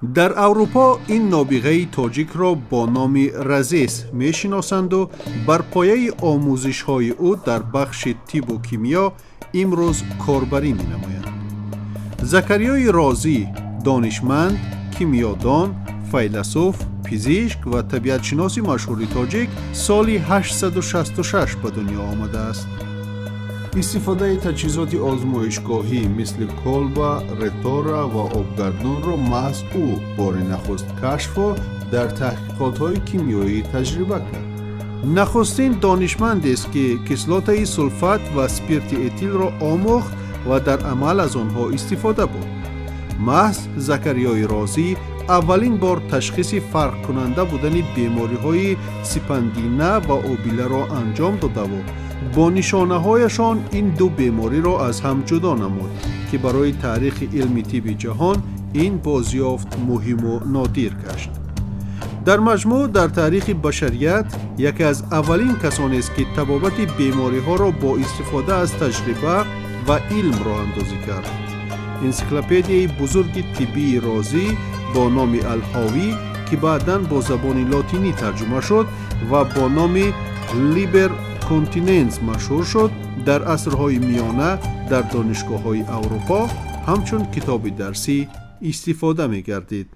Дар Аврупо ин нобиғаи тоҷикро бо номи Разес мешиносанду бар пояи омӯзишҳои ӯ дар бахши тибу кимиё имрӯз корбарӣ менамоянд. Закариёи Розӣ донишманд, кимиёдон, файласуф, пизишк ва табиатшиноси машҳури тоҷик соли 866 ба дунё омадааст. Истифодаи таҷҳизоти озмоишгоҳӣ, мисли колба, ретора ва обгардонро маҳз ӯ бори нахуст кашфу дар таҳқиқотҳои кимиёӣ таҷриба кард. Нахустин донишмандест, ки кислотаи сулфат ва спирти этилро омӯхт ва дар амал аз онҳо истифода бурд. Маҳз Закариёи Розӣ аввалин бор ташхиси фарқкунанда будани бемориҳои сипандина ва обиларо анҷом додаву бо нишонаҳояшон ин ду бемориро аз ҳам ҷудо намуд, ки барои таърихи илми тибби ҷаҳон ин бозёфт муҳиму нодир гашт. Дар маҷмӯъ, дар таърихи башарият яке аз аввалин касонест, ки табобати бемориҳоро бо истифода аз таҷриба ва илм роҳандозӣ кард. Энсиклопедияи бузурги тиббии Розӣ бо номи Алҳовӣ, ки баъдан бо забони лотинӣ тарҷума шуд ва бо номи Liber Continens машҳур шуд, дар асрҳои миёна дар донишгоҳҳои Аврупо ҳамчун китоби дарсӣ истифода мегардид.